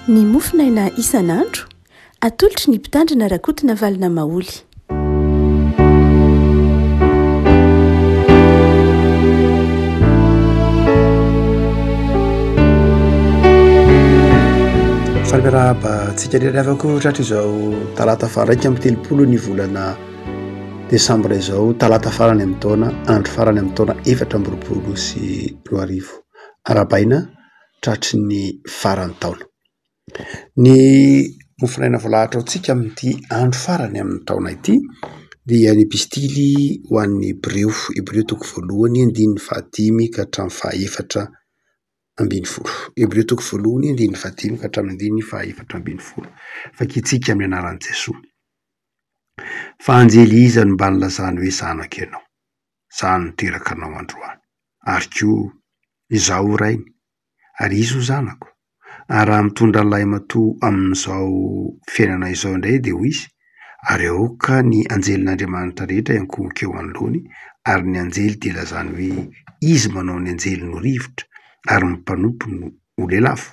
Ny mofonaina isan'andro, atolotry ny Mpitandrina Rakotonavalona Maholy. Faly miarahaba antsika rehetra havako tratra izao talata faha 31 ny volana desambra izao, talata farany amin'ny taona, andro farany amin'ny taona 2024. Arahabaina tratry ny faran'ny taona. Ny mofonaina voalahatra ho antsika amin'ity andro farany amin'ny taona ity dia ny epistily ho an'ny Hebreo, Hebreo toko voalohany andininy fahadimy ka hatramin'ny fahaefatra ambin'ny folo. Hebreo toko voalohany andininy fahadimy ka hatramin'ny andininy fahaefatra ambin'ny folo. Vakintsika amin'ny anaran'i Jesoa. Fa anjely iza no mba nilazany hoe zanako ianao? Izaho no niteraka anao androany. Ary koa, Izaho ho rainy, ary izy ho zanako. Ary raha mitondra ny lahimatoa amin'izao fiainana izao indray dia hoy izy, Ary aoka ny anjelin'Andriamanitra rehetra hiankohoka eo anoloany, ary ny anjely dia ilazany hoe izy manao ny anjeliny ho rivotra, ary ny mpanompony ho lelafo.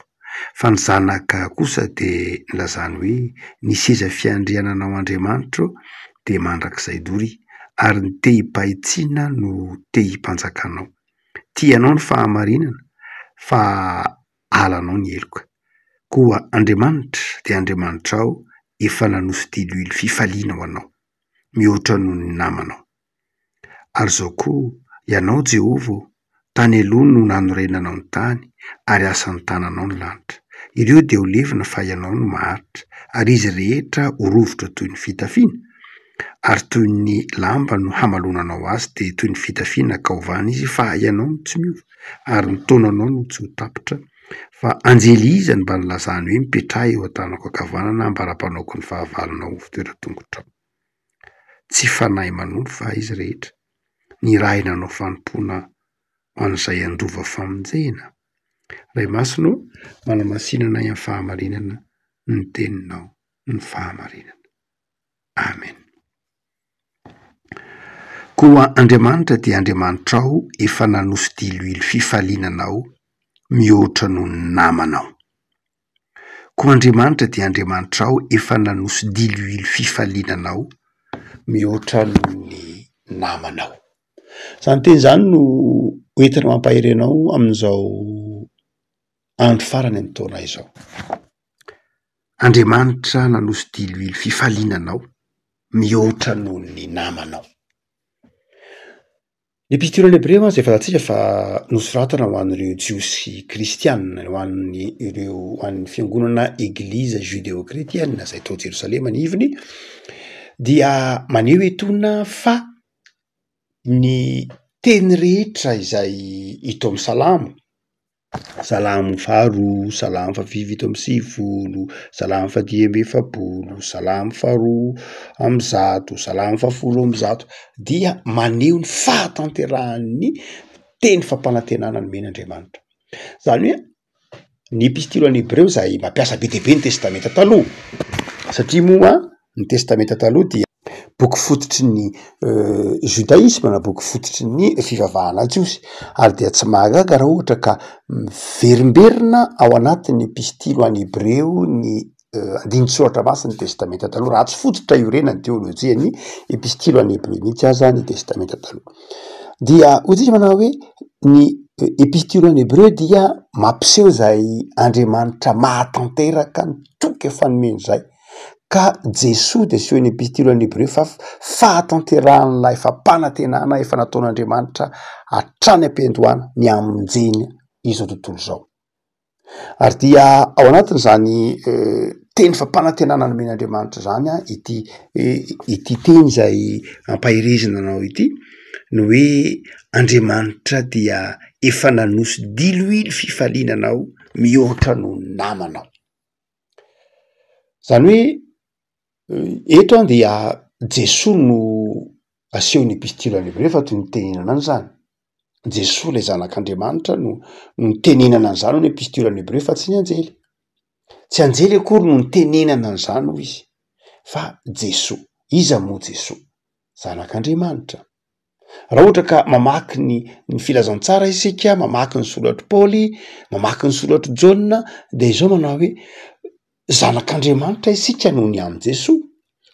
Fa ny Zanaka kosa dia nilazany hoe, Ny seza fiandriananao Andriamanitro dia mandrakizay doria, ary ny tehim-pahitsiana no tehim-panjakanao. Tianao ny fahamarinana, fa halanao ny heloka. Koa Andriamanitra dia Andriamanitrao efa nanoso-diloilo fifaliana ho anao, mihoatra noho ny namanao. Ary izao koa, Ianao, Jehovah ô, tany aloha no nanorenanao ny tany, ary asan'ny tananao ny lanitra. Ireo dia ho levona fa Ianao no maharitra, ary izy rehetra ho rovitra toy ny fitafiana, ary toy ny lamba no hamalonanao azy, dia toy ny fitafiana ka hovana izy, fa Ianao no tsy miova, ary ny taonanao no tsy ho tapitra. Fa anjely iza no mba nilazany hoe, Mipetraha eo an-tanako ankavanana, ambara-panaoko ny fahavalonao ho fitoeran-tongotrao? Tsy fanahy manompo va izy rehetra? Nirahina hanao fanompoana ho an'izay handova famonjena? Ray Masina ô, manamasina anay amin'ny fahamarinana ny teninao ny fahamarinana. Amen. Koa Andriamanitra dia Andriamanitrao efa nanoso-diloilo fifaliana anao mihoatra noho ny namanao. Koa Andriamanitra dia Andriamanitrao efa nanoso-diloilo fifaliana anao mihoatra noho ny namanao. Izany teny izany no hoentina mampahery anao amin'izao andro farany amin'ny taona izao. Andriamanitra nanoso-diloilo fifaliana anao mihoatra noho ny namanao. Ny Epistily Hebreo mantsy dia fantatsika fa nosoratana ho an'ireo Jiosy kristiana, ho an'ny ireo ho an'ny fiangonana Eglizy judeo-kretiana izay tao Jerosalema ny ivony, dia maneho etoana fa ny teny rehetra izay hita ao amin'ny Salamo Salamo faharoa, salamo fahafito amby sivifolo, salamo fahadimy amby efapolo, salamo faharoa amby zato, salamo fahafolo amby zato dia maneho ny fahatanterahan'ny teny fampanantenana nomen'Andriamanitra. Zany hoe ny epistily ho an'ny Hebreo izay mampiasa be dia be ny testamenta taloha satria moa ny testamenta taloha dia boky fototry ny judaisme na boky fototry ny fivavahana jiosy ary dia tsy mahagaga raha ohatra ka miverimberina ao anatin'ny epistily ho an'ny Hebreo ny andinin-tsoratra masin'ny testamenta taloha, raha tsy fototra iorenan'ny teolojian'ny epistily ho an'ny Hebreo mihitsy aza ny testamenta taloha. Dia hoy tsika manao hoe ny epistily ho an'ny Hebreo dia mampiseho izay Andriamanitra mahatanteraka ny toky efa nomeny izay. Ka Jesoa dia asehon'ny epistily ho an'ny Hebreo fa fahatanterahan'ilay fampanantenana efa nataon'Andriamanitra hatrany am-piandohana ny hamonjeny izao tontolo izao. Ary dia ao anatin'izany teny fampanantenana nomen'Andriamanitra izany ity ity teny izay ampaherezina anao ity, ny hoe Andriamanitra dia efa nanoso-diloilo fifaliana anao mihoatra noho ny namanao. Zany hoe eto an dia Jesoa no asehon'ny epistily any Hebreo fa toy ny nitenenana an'izany. Jesoa ilay zanak'Andriamanitra no nitenenana an'izany hoy ny epistily any Hebreo fa tsy ny anjely. Tsy anjely akory no nitenenana an'izany hoy izy fa Jesoa. Iza moa Jesoa? Zanak'Andriamanitra. Raha ohatra ka mamaky ny ny filazantsara isika, mamaky ny soratr'i Paoly, mamaky ny soratr'i Jaona, de izao manao hoe. Zanak'Andriamanitra isika noho ny amin'i Jesoa.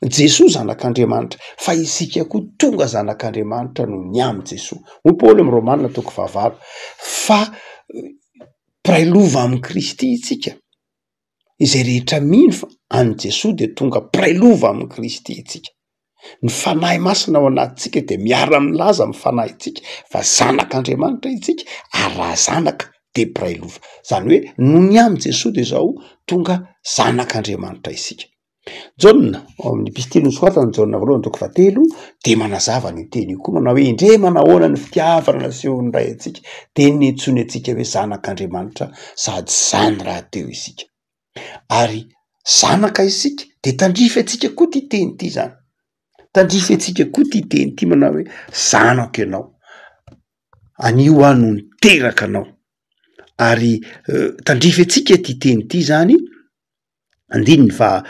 Jesoa Zanak'Andriamanitra, fa isika koa tonga zanak'Andriamanitra noho ny amin'i Jesoa. Hoy Paoly amin'ny Romana toko fahavalo fa mpiray lova amin'i Kristy isika. Izay rehetra mino fa an'i Jesoa dia tonga mpiray lova amin'i Kristy isika. Ny Fanahy Masina ao anatintsika dia miara-milaza amin'ny fanahintsika fa zanak'Andriamanitra isika ary raha zanaka dia mpiray lova. Izany hoe noho ny amin'i Jesoa dia izao tonga zanak'Andriamanitra isika. Jaona, ao amin'ny epistily nosoratany Jaona voalohany toko fahatelo dia manazava an'io teny io koa manao hoe indre manahoana ny fitiavana nasehon'ny Ray antsika dia niantsoany antsika hoe zanak'Andriamanitra sady izany rahateo isika. Ary zanaka isika de tandrify antsika koa ty teny ity zany, tandrify antsika koa ty teny ity manao hoe zanako ianao, anio aho no niteraka anao, ary tandrify antsika ty teny ity zany, andininy faha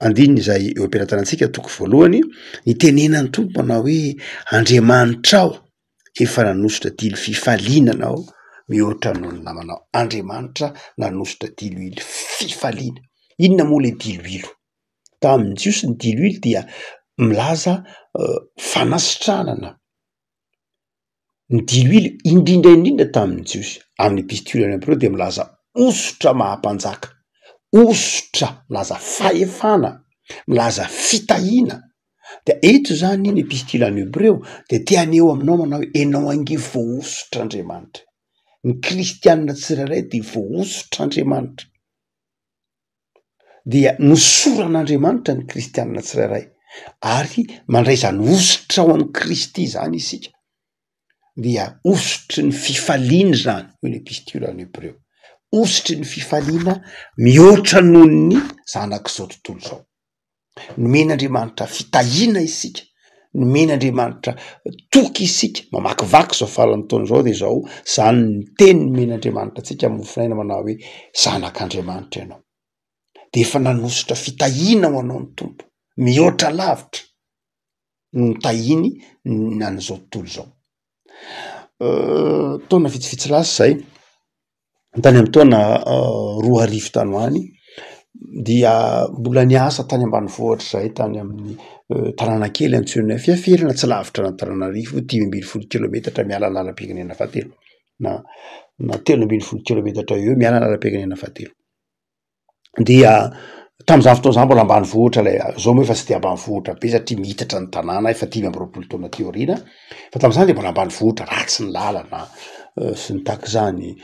andininy izay eo am-pelatanantsika toko voalohany, nitenenan'ny Tompo manao hoe Andriamanitrao efa nanosotra dilo fifaliana anao mihoatra noho ny namanao. Andriamanitra nanosotra diloilo fifaliana. Inona moa le diloilo? Tamin'ny Jiosy ny diloilo dia milaza fanasitranana. Ny diloilo indrindra indrindra tamin'ny Jiosy, amin'ny epistily any Hebreo dia milaza hosotra maha mpanjaka, hosotra milaza fahefana, milaza fitahiana. Dia eto izany ny epistily any Hebreo dia te haneho aminao manao hoe enao ange voahosotr'Andriamanitra. Ny kristianina tsirairay dia voahosotr'Andriamanitra. Dia nosoran'Andriamanitra ny kristianina tsirairay ary mandray izany hosotra ao amin'i Kristy izany isika, dia hosotry ny fifaliana izany hoy ny epistily any Hebreo, hosotry ny fifaliana mihoatra noho ny zanak'izao tontolo izao. Nomen'Andriamanitra fitahiana isika, nomen'Andriamanitra toky isika, mamakivaky izao faran'ny taona izao de izao, zany ny teny nomen'Andriamanitra antsika amin'ny mofonaina manao hoe zanak'Andriamanitra ianao, de efa nanosotra fitahiana ho anao ny Tompo, mihoatra lavitra noho ny tahiny ny an'izao tontolo izao. Taona vitsivitsy lasa zay, tany amin'ny taona 2000 tany ho any dia mbola niasa tany ambanivohitra izahay tany amin'ny tanàna kely antsoina hoe Fiaferana tsy lavitra an'Antananarivo 15 kilometatra miala ny lalam-pirenena fahatelo na na 13 kilometatra eo eo miala ny lalam-pirenena fahatelo. Dia tamin'izany fotoana izany mbola ambanivohitra ilay, zao moa efa tsy de ambanivohitra be satria miitatra ny tanàna efa 25 taona aty aoriana, fa tamin'izany de mbola ambanivohitra, ratsy ny lalana sy ny tahak'izany,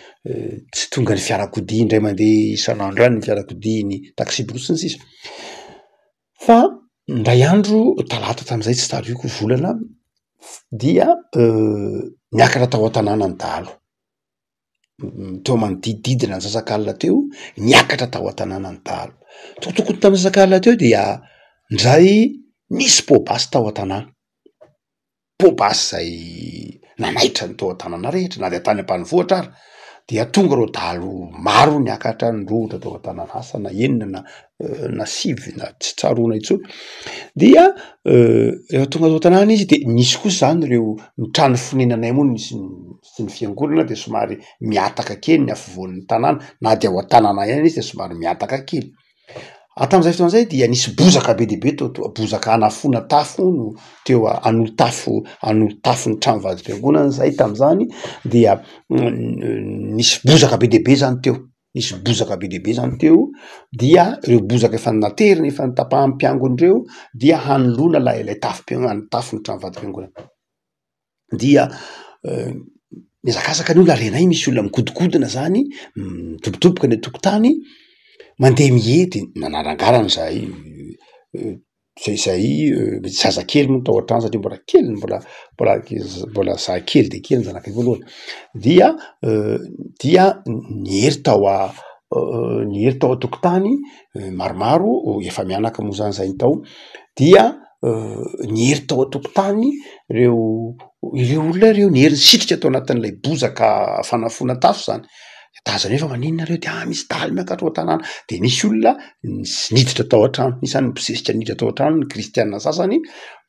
tsy tonga ny fiarakodia indray mandeha isan'andro any ny fiarakodia, ny taxi-brousse sy ny sisa. Fa indray andro talata tamin'izay tsy tadidiko volana dia niakatra tao an-tanàna ny dahalo. teo manodidididina antsasak'alina teo, niakatra tao an-tanàna ny dahalo. Tokotokony tamin'ny antsasak'alina teo dia ndray nisy poa-basy tao an-tanàna, poa-basy zay nanaitra ny tao an-tanàna rehetra na dia tany ambanivohitra ary dia tonga ireo dahalo maro niakatra nirohotra tao an-tanàna, asa na enina na na sivy na tsy tsaroana intsony, dia rehefa tonga tao an-tanàna izy de nisy kosa zany ireo ny trano fonenanay moa nisy sy ny fiangonana dia somary mihataka kely ny afovoan'ny tanàna, na dia ao an-tanàna ihany izy dia somary mihataka kely. Ary tamin'izay fotoana izay dia nisy bozaka be dia be teo to- bozaka hanafoana tafo no teo hanolo tafo hanolo tafon'ny trano vadim-piangonana zahay tamin'izany dia nisy bozaka be dia be zany teo, nisy bozaka be dia be zany teo dia ireo bozaka efa naterina efa notapahan'ny mpiangona ireo dia hanoloana ilay ilay tafom-piangonana tafon'ny trano vadim-piangonana. Dia mihazakazaka ny olona ary renay misy olona migodogodona zany, midobodoboka eny an-tokotany, mandeha mihety, nanarangarana zahay zay zay zazakely moa tao an-trano satria mbola kely mbola mbola mbola za kely de kely ny zanakay voalohany, dia dia niery tao a- niery tao an-tokotany maromaro, efa mianaka moa zany zahay ny tao, dia niery tao an-tokotany ireo ireo olona ireo, niery nisitrika tao anatin'ilay bozaka fanafoana tafo zany, tazana eo fa maninona reo de ah misy dahalo miakatra ao an-tanàna, de nisy olona nis- niditra tao an-trano, nisy zany nibosesika niditra tao an-trano ny kristiana sasany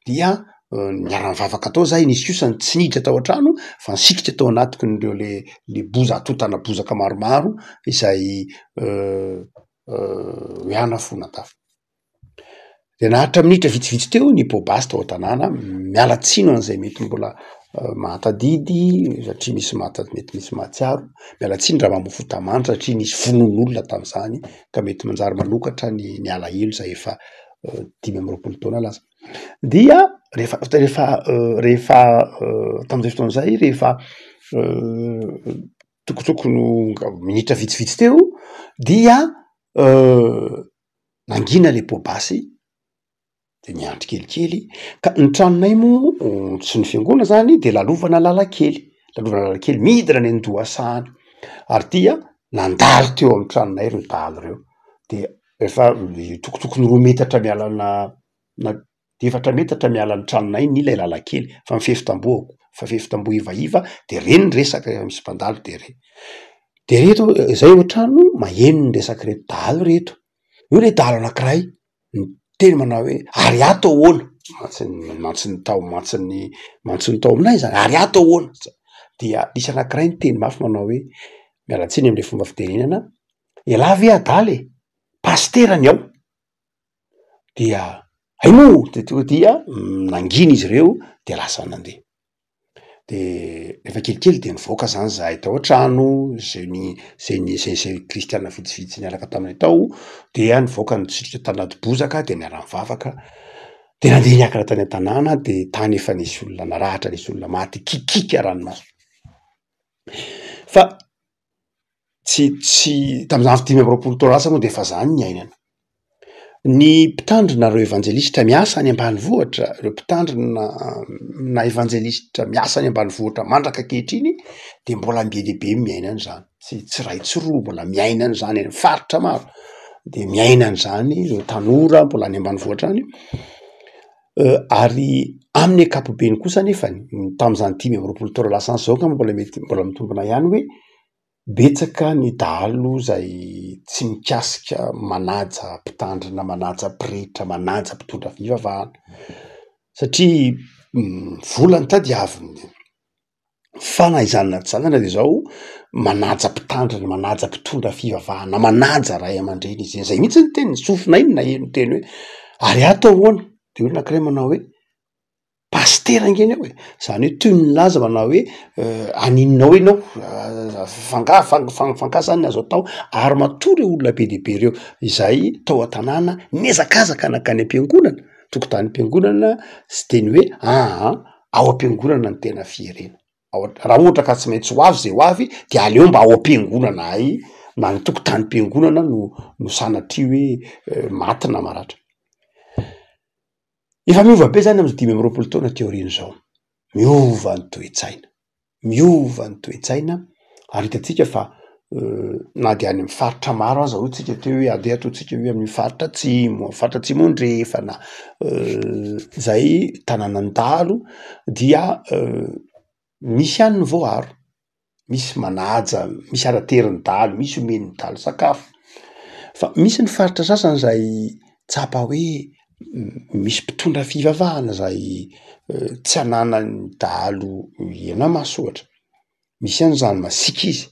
dia. Niara-nivavaka tao zahay, nisy kosa ny tsy niditra tao an-trano fa nisitrika tao anatin'ireo le le boza- atontana bozaka maromaro izay hoe hanafoana-tafo. De naharitra minitra vitsivitsy teo ny poa-basy tao an-tanàna, miala tsiny ho an'izay mety mbola mahatadidy satria misy mahatad- mety misy mahatsiaro, miala tsiny raha mamoa fota-mandry satria nisy vonoan'olona tam'zany ka mety manjary manokatra ny ny alahelo zay efa 25 taona lasa. Dia rehefa rehefa rehefa tam'zay fotoana zay rehefa tokotokony ho minitra vitsivitsy teo dia Nangina le poa-basy de niandry kelikely ka ny tranonay moa sy ny fiangonana zany de lalovana lalan-kely, lalovana lalan-kely midina any an-dohasaha any, ary dia nandalo teo amy tranonay reo dahalo reo, de efa tokotokony roa metatra miala ana na efatra metatra miala ny tranonay ny ilay lalan-kely fa mifefy tamboho, fa fefy tamboho ivaiva de re ny resaka rehefa misy mpandalo de re, de reto zay ao an-trano maheno ny resak'ireto dahalo reto, eo le dahalo anakiray miteny manao hoe ary ato ahoana? Mantsy- mantsy ny tao mantsy ny mantsy ny tao aminay zany, ary ato ahoana? Dia nisy anakiray niteny mafy manao hoe miala tsiny amle fomba fitenenana, elah ve adala e, pasitera ny ao. Dia hay moa de tonga dia nangina izy ireo de lasa nandeha. De rehefa kelikely de nivoaka zany zahay tao an-trano, zay ny zay ny zay zay kristiana vitsivitsy niaraka taminay tao, dia nivoaka nitsirika tanaty bozaka de niara-nivavaka, de nandeha niakatra tany an-tanàna de tany efa nisy olona naratra, nisy olona maty kikiaka ranomaso. Fa tsy tsy tamin'izany 25 taona lasa moa de efa zany niainana. Ny mpitandrina ireo evanjelistra miasa any ambanivohitra, ireo mpitandrina na evanjelistra miasa any ambanivohitra mandraka ankehitriny de mbola be dia be miaina an'izany, tsy tsy iray tsy roa mbola miaina an'izany any faritra maro, de miaina an'izany ireo tanora mbola any ambanivohitra any, ary amin'ny ankapobeny kosa anefany tamin'izany 25 taona lasa izao angamba mbola mety mbola mitombina ihany hoe betsaka ny dahalo zay tsy mikasika manaja mpitandrina, manaja pretra, manaja mpitondra fivavahana satria vola no tadiaviny. Fa na izany na tsy izany ary de zao, manaja mpitandrina, manaja mpitondra fivavahana, manaja ray aman-dreny izy, zay mihitsy ny teniny, sofinay no naheno niteny hoe ary ato ahoana? De hoy ny anankiray manao hoe pasitera ange ny ao e, zany hoe toy ny milaza manao hoe aninona ao ianao f'angaha f'angaha zany ny azo atao, ary matoa reo olona be dia be reo izay tao an-tanàna nihazakazaka nankany am-piangonana, tokotanim-piangonana sy teny hoe aa ao am-piangonana ny tena fierena, ao raha ohatra ka tsy maintsy ho avy zay ho avy de aleo mba ao am-piangonana ay na ny tokotanim-piangonana no no sanatria hoe maty na maratra. Efa miova be zany am'zao 25 taona aty aoriana zao, miova ny toe-tsaina. Miova ny toe-tsaina ary hitantsika fa na de any amy faritra maro aza hoy tsika teo hoe andeha ataontsika hoe amin'ny faritra atsimo, faritra atsimo andrefana, zay tanànan'ny dahalo dia misy ihany ny voaaro. Misy manaja, misy ara-terin'ny dahalo, misy omen'ny dahalo sakafo, fa misy ny faritra sasany zay tsapa hoe misy mpitondra fivavahana zay tsy ananan'ny dahalo hena maso ohatra, misy ihany zany masiaka izy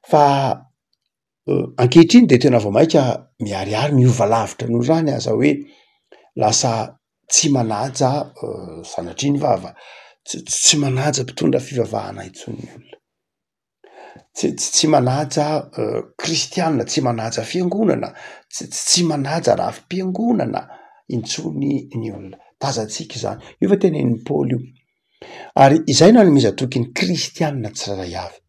fa ankehitriny de tena vao maika miharihary miova lavitra noho zany aza hoe lasa tsy manaja sanatria ny vava, tsy tsy manaja mpitondra fivavahana intsony ny olona, tsy tsy manaja kristiana, tsy manaja fiangonana, tsy tsy manaja rafi-piangonana intsony ny olona, tazantsika izany, io fa tenenin'i Paoly io, ary izay no anomezan-toky ny kristiana tsirairay avy.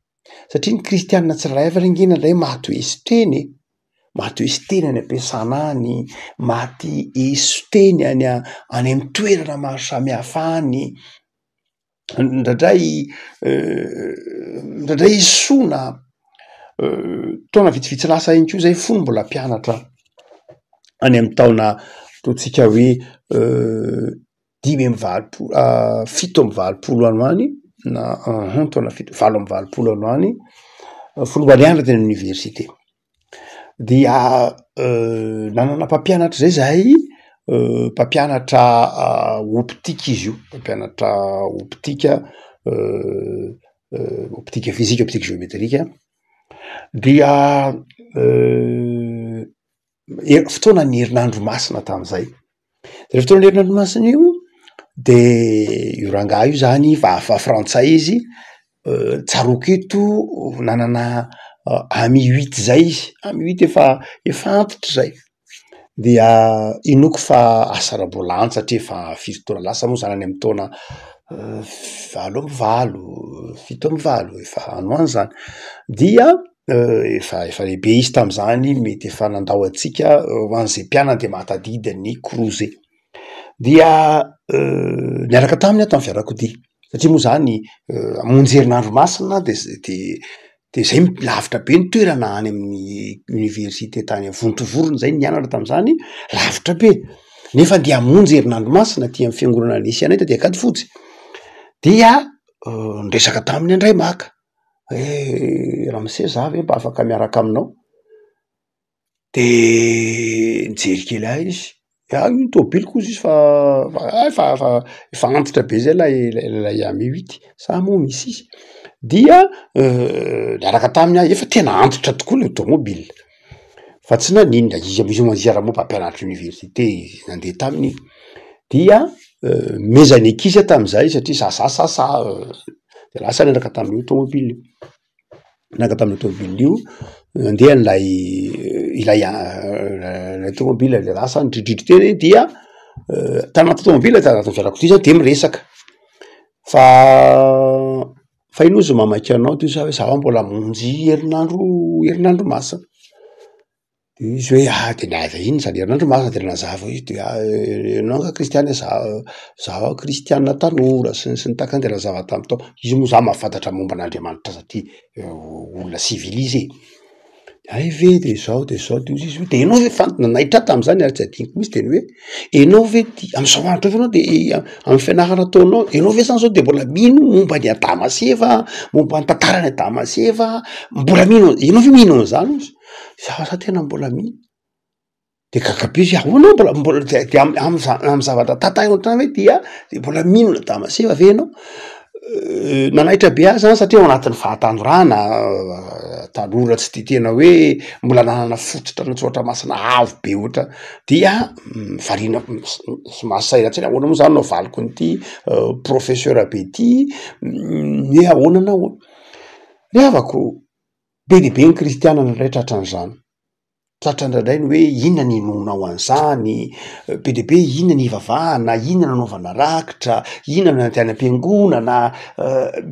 Satria ny kristianina tsirairay avy anie nge indraindray maty ho eso teny e, maty ho eso teny any am-piasana any, maty eso teny any a- any amin'ny toerana maro samihafa any, indraindray indraindray esoina. Taona vitsivitsy lasa iny koa zay fony mbola mpianatra any amin'ny taona ataontsika hoe 85 87 any ho any na un taona fito 88 any ho any, fony mbola nianatra teny amin'ny oniversite, dia nanana mpampianatra zay zahay. mpampianatra optique izy io, mpampianatra optique, optique physique, optique géométrique, dia fotoanan'ny herinandro masina tam'zay, de fotoanan'ny herinandro masina io de io rangahy io zany fa fa frantsay izy, tsaroako eto nanana ami huit zay izy, ami huit efa efa antitra zay, dia inoako fa asa raha mbola any satria efa firy taona lasa moa zany any amy taona 88, 87, efa any ho any zany, dia efa efa lehibe izy tam'zany mety efa nandao antsika, ho an'izay mpianany de mahatadidy ny crozet, dia niaraka taminy aho tamy fiarakodia satria moa zany hamonjy herinandro masina de z- de de zay lavitra be ny toerana any amin'ny oniversite tany Vontovorona zay nianatra tam'zany, lavitra be, nefa andeha hamonjy herinandro masina aty amy fiangonana nisy anay taty Ankadifotsy, dia niresaka taminy aho ndray maka. Hoe ramose za ve mba afaka miaraka aminao? De nijery kely ahy izy, ah io ny tômôbiliko hozy izy fa fa fa efa antitra be zay lay lay ami huit, sa moa misy izy? Dia niaraka taminy aho, efa tena antitra tokoa le tômôbila, fa tsy naninona, izy izy moa izy ary moa mpampianatra oniversite izy nandeha taminy iny, dia nomezany ankizy aho tam'zay satria za za sa De lasa niaraka tamin'io tômôbila io, niaraka tamin'io tômôbila io, nandeha ilay ilay ilay tômôbila de lasa nidridridry teny dia tanaty tômôbila tanatin'ny fiarakodia zany de miresaka, fa fa ino ozy mahamaika anao de hoy za hoe za mbola hamonjy herinandro herinandro masina. De izy hoe ah de niady inn zany herinandro masina de nanazava izy de ah enao nga kristiana za zaho kristiana tanora sy ny sy ny tahak'zany de nazava taminy tao, izy moa zany mahafantatra momba an'Andriamanitra satria olona civilisé e, hay ve de zao de zao de hozy izy hoe de enao ve fan- nanaitra ahy tam'zany ary tsy adinoko mintsy de ny hoe enao ve ty am'zao andro zao ve enao de amy fianarana ataonao, enao ve zany zao de mbola mino momba an'i Adama sy Eva, momba ny tantaran'i Adama sy Eva, mbola mino enao ve mino an'zany ozy? Za za tena mbola mino, de gaga be izy hoe ahoana mbola mbola de de amy amy za- amy zavatra tantaraina ohatr'zany ve dia de mbola mino an'i Adama sy Eva ve ianao? Nanaitra be ahy zany satria ao anatin'ny fahatanorana, tanora tsy de tena hoe mbola nanana fototra an-tsoratra masina avo be ohatra, dia variana somary sahiran-tsaina ahoana moa zany no havaliko an'ity professeur be ty hoe ahoana na ahoana, ry havako. Be dia be ny kristiana indraindray tratran'izany, tratra indraindray ny hoe inona ny inoanao an'izany, be dia be inona ny ivavahana, inona no anaovana rakitra, inona no andeha any am-piangonana,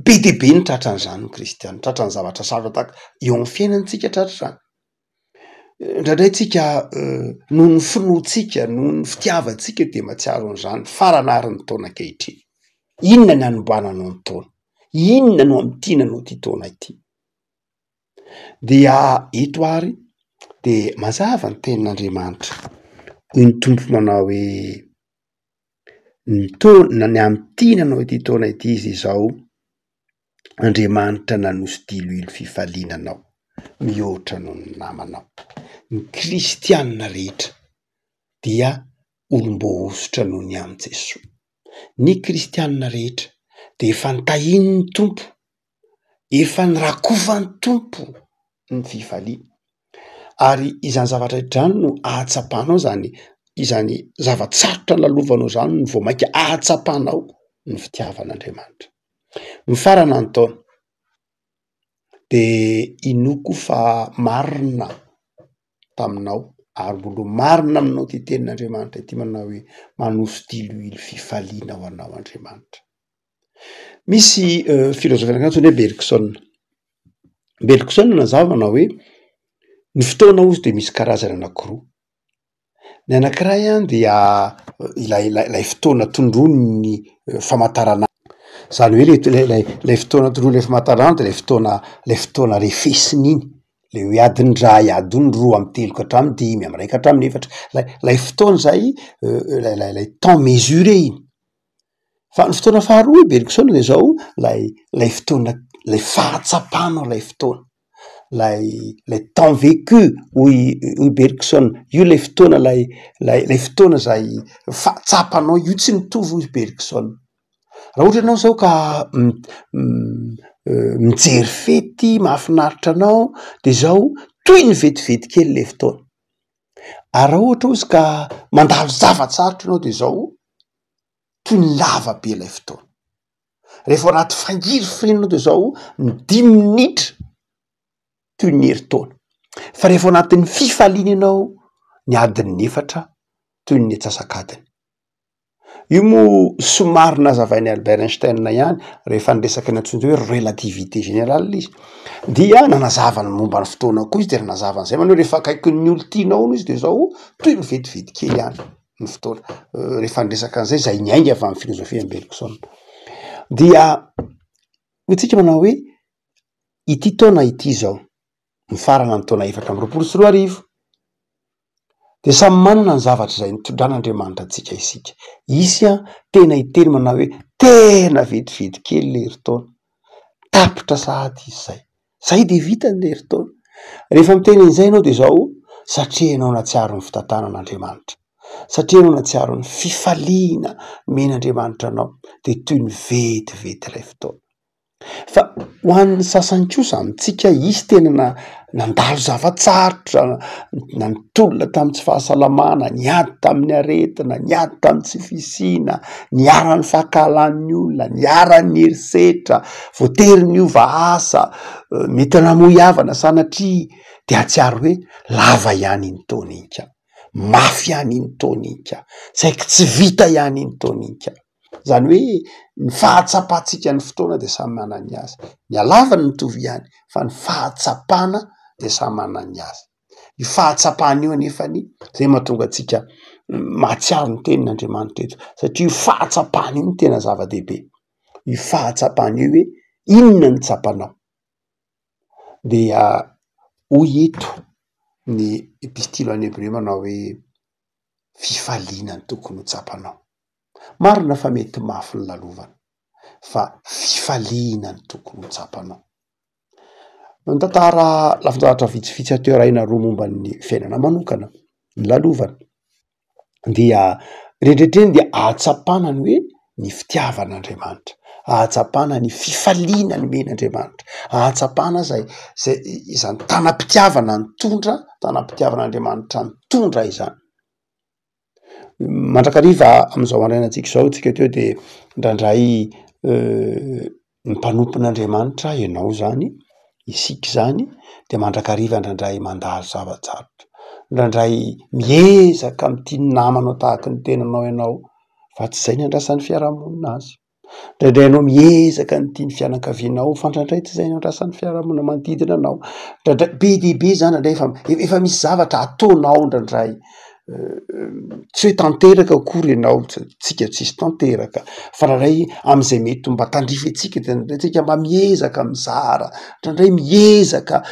be dia be ny tratran'izany ny kristiana, tratran'ny zavatra sarotra tahaka, eo amin'ny fiainantsika tratr'izany. Indraindray tsika noho ny finoantsika, noho ny fitiavantsika dia mahatsiaro an'izany, farany ary ny taona ankehitriny, inona ny hanombananao ny taona? Inona no hamintinanao ity taona ity? Dia eto ary de mazava ny tenin'Andriamanitra, hoy ny Tompo manao hoe ny taona ny hamintinanao ity taona ity izy izao, Andriamanitra nanosy diloilo fifaliana anao mihoatra noho ny namanao. Ny kristianina rehetra dia olom-boahosotra noho ny amin'i Jesoa. Ny kristianina rehetra dia efa notahian'ny Tompo Efa nirakofan'ny Tompo ny fifaliana, ary izany zavatra izany no ahatsapanao zany izany zava-tsarotra lalovanao zany no vao mainka ahatsapanao ny fitiavan'Andriamanitra. Mifarana ny taona de inoako fa marina taminao ary mbola ho marina aminao ity tenin'Andriamanitra ity manao hoe manoso-diloilo fifaliana ho anao Andriamanitra. Misy filôzôfa anankiray antsoina hoe Bergson, Bergson nanazava manao hoe ny fotoana hozy de misy karazany anankiroa, ny anankiray an dia ilay ilay fotoana tondroin'ny famantaranandro, zany hoe le ilay ilay fotoana tondroin'ilay famantaranandro de lay fotoana lay fotoana refesina iny, le hoe adiny iray, adiny roa, amy telo ka hatramin'ny dimy, amy iray ka hatramin'ny efatra, lay lay fotoana zay lay lay lay temps mesuré iny. Fa ny fotoana faharoa hoy Bergson de zao, lay lay fotoana lay fahatsapanao lay fotoana, Lay lay temps vécu hoy hoy Bergson, io lay fotoana lay lay lay fotoana zay fahatsapanao io tsy mitovy hoy Bergson. Raha ohatra ianao zao ka mijery fety mahafinaritra anao de zao toy ny vetivety kely le fotoana, ary raha ohatra ozy ka mandalo zava-tsarotra ianao de zao toy ny lava be ilay fotoana. Rehefa ao anaty fangirifiriana ianao de zao ny dimy minitra toy ny herintaona, fa rehefa ao anatin'ny fifaliana ianao ny adiny efatra toy ny antsasak'adiny. Io moa somary nazavain'i Albert Einstein ihany rehefa niresaka ny antsoina hoe relativité générale izy, dia nanazava ny momba ny fotoana koa izy de nanazava an'izay manao hoe rehefa akaikin'ny olon-tianao hono izy de zao toy ny vetivety kely ihany ny fotoana, rehefa niresaka an'izay zay niainga avy amin'ny filôzôfian'i Bergson. Dia hoy tsika manao hoe ity taona ity izao, mifarana ny taona 2024, de samy manana ny zavatra izay nitondran'Andriamanitra antsika isika. Hisy an, tena hiteny manao hoe tena vetivety kely le herintaona, tapitra sahady izy zay, zay de vita ny herintaona. Rehefa miteny an'izay ianao de zao, satria ianao nahatsiaro ny fitantanan'Andriamanitra, satria ianao nahatsiaro ny fifaliana nomen'Andriamanitra anao, de toy ny vetivety ilay fotoana. Fa ho an'ny sasany kosa amintsika hisy tena na- nandalo zava-tsarotra, na nitolona tamin'ny tsy fahasalamana, niady tamin'ny aretina, niady tamin'ny tsy fisiana, niharan'ny fankahalan'ny olona, niharan'ny herisetra, voatery niova asa, mety namoy havana sanatria, de hahatsiaro hoe lava ihany iny taona iny ka, mafy ihany iny taona iny ka, saiky tsy vita ihany iny taona iny ka. Zany hoe ny fahatsapantsika ny fotoana de samy manana ny azy, ny halavany mitovy ihany fa ny fahatsapana de samy manana ny azy, io fahatsapana io anefany zay mahatonga antsika mahatsiaro ny tenin'Andriamanitra eto satria io fahatsapana io no tena zava-dehibe, io fahatsapana io hoe inona no tsapanao? Dia hoy eto ny epistily ho an'ny Hebreo manao hoe fifaliana no tokony ho tsapanao. Marina fa mety mafy ny lalovana, fa fifaliana no tokony ho tsapanao. Nitantara lafin-javatra vitsivitsy ato aoriana roa momba ny fiainana manokana, ny lalovana, dia rehetrarehetra iny dia ahatsapana ny hoe ny fitiavan'Andriamanitra, ahatsapana ny fifaliana nomen'Andriamanitra, ahatsapana zay zay izany tanam-pitiavana nitondra, tanam-pitiavan'Andriamanitra nitondra izany. Mandrakariva amin'izao andrianantsika izao tsika teo de indraindray ny mpanompon'Andriamanitra ianao zany, isika zany de mandrakariva indraindray mandalo zava-tsarotra, indraindray miezaka mitia ny namanao tahaky ny tenanao ianao fa tsy zay ny andrasan'ny fiarahamonina azy. Indraindray ianao miezaka ny tia ny fianakavianao fa indraindray tsy izay no andrasan'ny fiarahamonina manodidina anao. Indraindray, be dia be zany indraindray efa efa misy zavatra ataonao indraindray, tsy hoe tanteraka akory ianao, tsika tsisy tanteraka fa indraindray am'zay mety ho mba tandrify antsika de indraindray tsika mba miezaka mizara, indraindray miezaka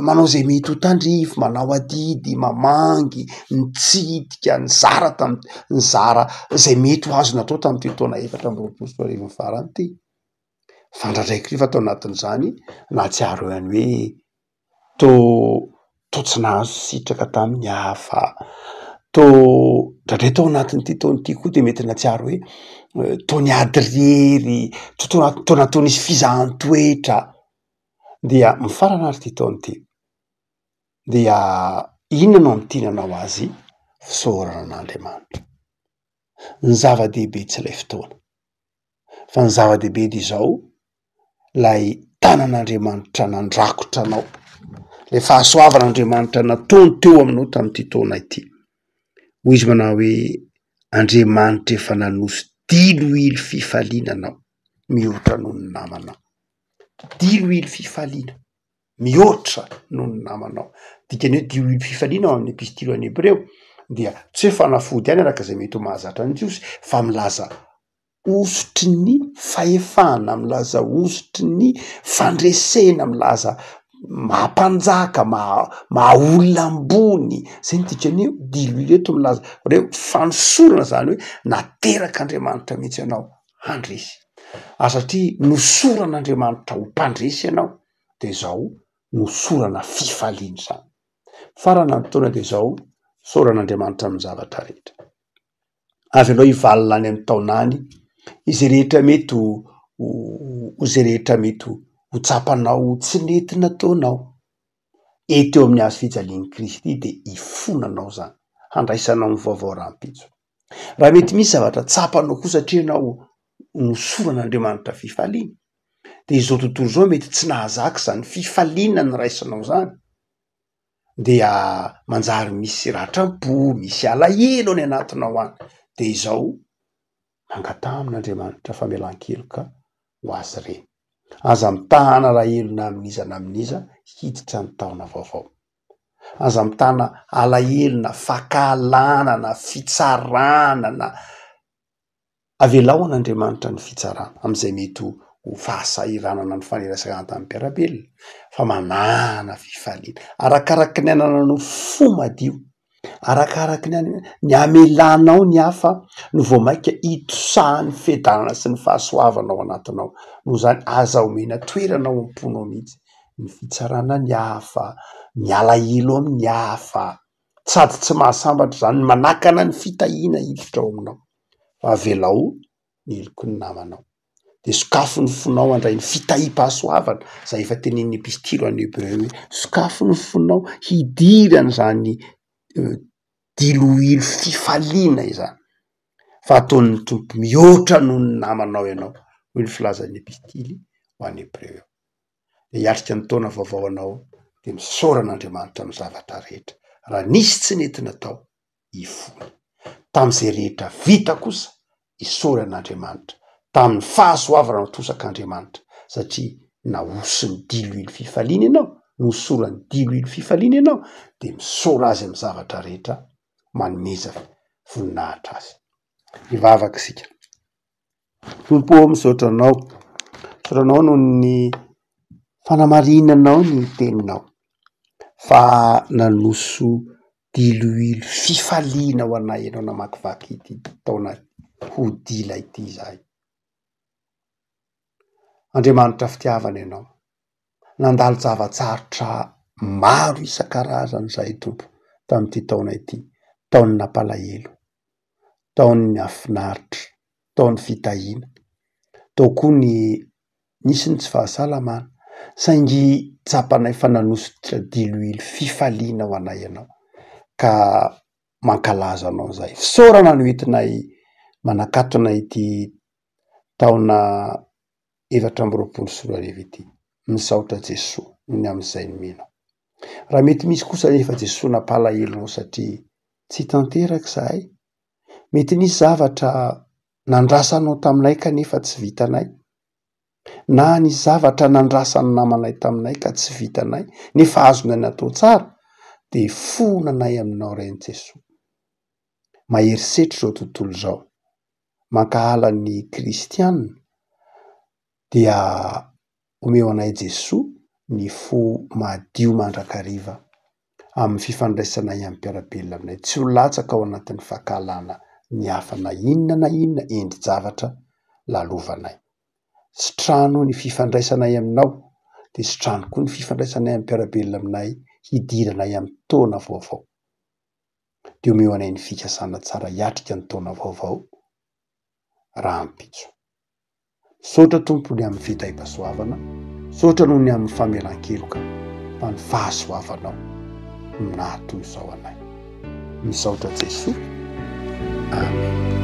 manao zay mety ho tandrify, manao adidy, mamangy, mitsidika, nizara tam- nizara zay mety ho azo natao tamin'ity taona 2024 nifarana ity, fa indraindray koa efa tao anatin'izany nahatsiaro ihany hoe tô tô tsy nahazo sitraka tamin'ny hafa, tô indraindray tao anatin'ity taona ity koa de mety nahatsiaro hoe tô niady irery, tô tô tô natao nisy fizahan-toetra, dia mifarana ary ity taona ity. Dia inona no hamintinanao azy? Fisaorana an'Andriamanitra. Ny zava-dehibe tsy ilay fotoana, fa ny zava-dehibe dia izao, ilay tanan'Andriamanitra nandrakotra anao, ilay fahasoavan'Andriamanitra nataony teo aminao tamin'ity taona ity. Hoy izy manao hoe, Andriamanitra efa nanosy diloilo fifaliana anao mihoatra noho ny namanao. Diloilo fifaliana. mihoatra noho ny namanao. Dikany hoe diloilo fifaliana ao amin'ny epistily ho an'ny Hebreo dia tsy hoe fanafody ihany araka izay mety ho mahazatra ny Jiosy fa milaza hosotry ny fahefana, milaza hosotry ny fandresena, milaza maha mpanjaka, maha maha olona ambony, zay no dikany hoe diloilo eto milaza reo fanosorana zany hoe naterak'Andriamanitra mihitsy ianao handresy, ary satria nosoran'Andriamanitra ho mpandresy ianao de zao. Nosorana fifaliana izany. Farana ny taona dia izao, isaorana Andriamanitra amin'ny zavatra rehetra. Avelao hivalona any amin'ny taona any izay rehetra mety ho ho izay rehetra mety ho tsapanao ho tsy nety nataonao. Eto eo amin'ny hazo fijalian'i Kristy dia hifonanao izany, handraisanao ny vaovao rahampitso. Raha mety misy zavatra tsapanao koa satria ianao nosoran'Andriamanitra fifaliana, dia izao tontolo izao mety tsy nahazaka izany fifaliana niraisinao izany, dia manjary misy ratram-po, misy alahelo any anatinao any, dia izao mangataha amin'Andriamanitra famelan-keloka ho azy ireny. Aza mitana alahelo na amin'iza na amin'iza hiditra ny taona vaovao. Aza mitana alahelo na fankahalana na fitsarana na avelao an'Andriamanitra ny fitsarana amin'izay mety ho fahasahiranana nifanerasera tamin'ny mpiara-belona fa manàna fifaliana. Arakaraky ny anananao fo madio, arakaraky ny ny hamelanao ny hafa no vao mainka hitosahan'ny fiadanana sy ny fahasoavana ao anatinao. Noho izany aza omena toerana ao am-ponao mihitsy ny fitsarana ny hafa, ny alahelo amin'ny hafa. Sady tsy mahasambatra izany manakana ny fitahiana hiditra ao aminao fa avelao ny heloky ny namanao. Dia sokafy ny fonao handray ny fitahiam-pahasoavana izay efa tenenin'ny epistily ho an'ny Hebreo hoe sokafy ny fonao hidiran'izany diloilo fifaliana izany fa ataon'ny Tompo mihoatra noho ny namanao ianao, hoy ny filazan'ny epistily ho an'ny Hebreo. Dia hiatrika ny taona vaovao anao dia misaora an'Andriamanitra amin'ny zavatra rehetra. Raha nisy tsy nety natao, hifona. Tamin'izay rehetra vita kosa, isaora an'Andriamanitra. Tamin'ny fahasoavana natosak'Andriamanitra, satria nahosony diloilo fifaliana ianao, nohosorany diloilo fifaliana ianao, dia misaora Azy amin'ny zavatra rehetra, manomeza voninahitra Azy. Hivavaka isika. Tompo ô, misaotra Anao, misaotra Anao noho ny fanamarinanao ny teninao fa nanoso diloilo fifaliana ho anay Ianao namakivaky ity taona ho dila ity izahay. Andriamanitra fitiavana Ianao, nandalo zava-tsarotra maro isan-karazany izahay Tompo tamin'ity taona ity, taon'ny nampalahelo, taon'ny nahafinaritra, tao ny fitahiana, tao koa ny nisy ny tsy fahasalamana, saingy tsapanay fa nanosotra diloilo fifaliana ho anay ianao ka mankalaza anao izahay. Fisaorana no entinay manakatona ity taona 2024 ity. Misaotra Jesoa noho ny amin'izay nomenao. Raha mety misy kosa anefa Jesoa nampalahelo anao satria tsy tanteraka izahay, Mety nisy zavatra nandrasanao taminay kanefa tsy vitanay, na nisy zavatra nandrasan'ny namanay taminay ka tsy vitanay nefa azonay natao tsara, dia fonanay aminao Rain'i Jesoa. Mahery setra izao tontolo izao, mankahala ny kristiana dia Omeo anay Jesoa ny fo madio mandrakariva amin'ny fifandraisanay amin'ny mpiara-belona aminay, tsy ho latsaka ao anatin'ny fankahalana ny hafa na inona na inona endri-javatra lalovanay. Sitrano ny fifandraisanay aminao, dia sitrano koa ny fifandraisanay amin'ny mpiara-belona aminay hidiranay amin'ny taona vaovao. Dia omeo anay ny fikasana tsara hiatrika ny taona vaovao rahampitso. Misaotra Tompo ny amin'ny fitahiam-pahasoavana, misaotra noho ny amin'ny famelan-keloka fa ny fahasoavanao no naha toy izao anay. Misaotra Jesoa. Amen.